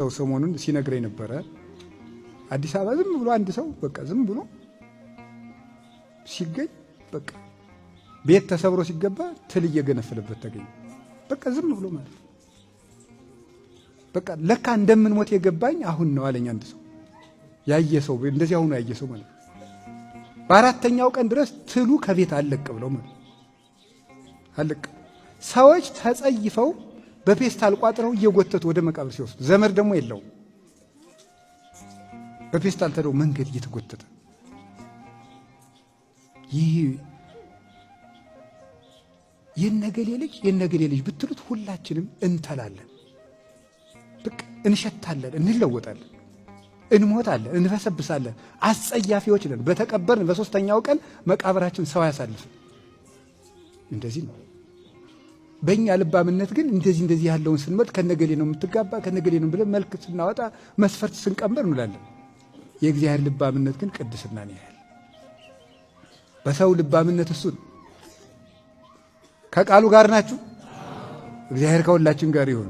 ሰው ሰሞኑን ሲነግረኝ ነበረ። አዲስ አበባ ዝም ብሎ አንድ ሰው በቃ ዝም ብሎ ሲገኝ፣ በቃ ቤት ተሰብሮ ሲገባ ትል እየገነፈለበት ተገኘ። በቃ ዝም ብሎ ማለት ነው። በቃ ለካ እንደምንሞት የገባኝ አሁን ነው አለኝ አንድ ሰው፣ ያየ ሰው፣ እንደዚህ አሁኑ ያየ ሰው ማለት ነው። በአራተኛው ቀን ድረስ ትሉ ከቤት አለቅ ብለው ማለት አለቅ፣ ሰዎች ተጸይፈው በፔስታል ቋጥረው እየጎተቱ ወደ መቃብር ሲወስዱ፣ ዘመድ ደግሞ የለውም። በፔስታል ተደው መንገድ እየተጎተተ። ይህ የነገሌ ልጅ የነገሌ ልጅ ብትሉት ሁላችንም እንተላለን፣ በቃ እንሸታለን፣ እንለወጣለን፣ እንሞታለን፣ እንበሰብሳለን። አስጸያፊዎች ነን። በተቀበርን በሶስተኛው ቀን መቃብራችን ሰው አያሳልፍም። እንደዚህ ነው። በእኛ ልባምነት ግን እንደዚህ እንደዚህ ያለውን ስንመርጥ ከነገሌ ነው የምትጋባ፣ ከነገሌ ነው ብለን መልክ ስናወጣ፣ መስፈርት ስንቀምር እንውላለን። የእግዚአብሔር ልባምነት ግን ቅድስናን ያህል በሰው ልባምነት እሱን ከቃሉ ጋር ናችሁ። እግዚአብሔር ከሁላችን ጋር ይሁን።